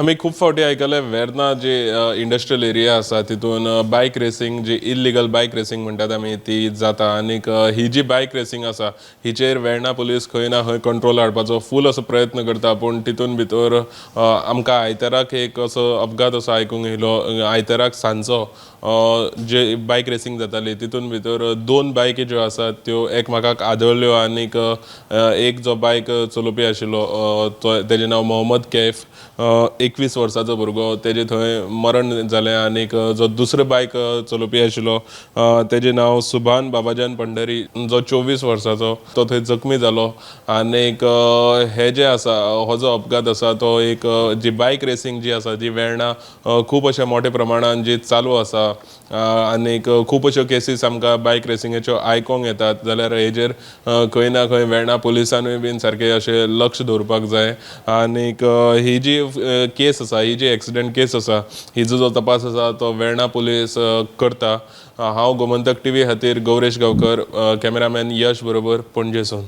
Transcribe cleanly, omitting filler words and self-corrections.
आमी खूब फावटी आयकलें, वेर्ना जी इंडस्ट्रियल एरिया आसा तितून बायक रेसींग, जी इल्लिगल बायक रेसींग म्हणटात आमी, ती जाता. आनीक ही जी बायक रेसींग आसा हिचेर वेर्णा पुलीस खंय ना खंय कंट्रोल हाडपाचो फूल असो प्रयत्न करता. पूण तितून भितर आमकां आयताराक एक असो अपघात असो आयकूंक येयलो. आयताराक सांजचो जे बायक रेसींग जाताली तितून भितर दोन बायकी ज्यो आसात त्यो एकमेकाक आदळ्ळ्यो आनीक एक जो बायक चलोवपी आशिल्लो, तो तेजें नांव मोहम्मद कैफ, 21 वर्साचो भुरगो, तेजें थंय मरण जालें. आनीक जो दुसरो बायक चलोवपी आशिल्लो तेजें नांव सुभान बाबाजान पंढरी, जो 24 वर्साचो, तो थंय जखमी जालो. आनीक हे जे आसा, हो जो अपघात आसा तो एक जी बायक रेसींग जी आसा, जी वेर्णा खूब अशा मोठ्या प्रमाणान जी चालू आसा आनीक खूब अश्यो केसीस आमकां बायक रेसिंगेच्यो आयकोंक येतात, जाल्यार हेजेर खंय ना खंय वेर्णा पुलिसानूय बीन सारकें अशें लक्ष दवरपाक जाय. आनीक ही जी केस आसा, ही जी एक्सिडंट केस आसा, हिजो जो तपास आसा तो वेर्णा पुलीस करता. हांव गोमंतक टीव्ही खातीर गौरेश गांवकर, कॅमेरामॅन यश बरोबर, पणजेसून.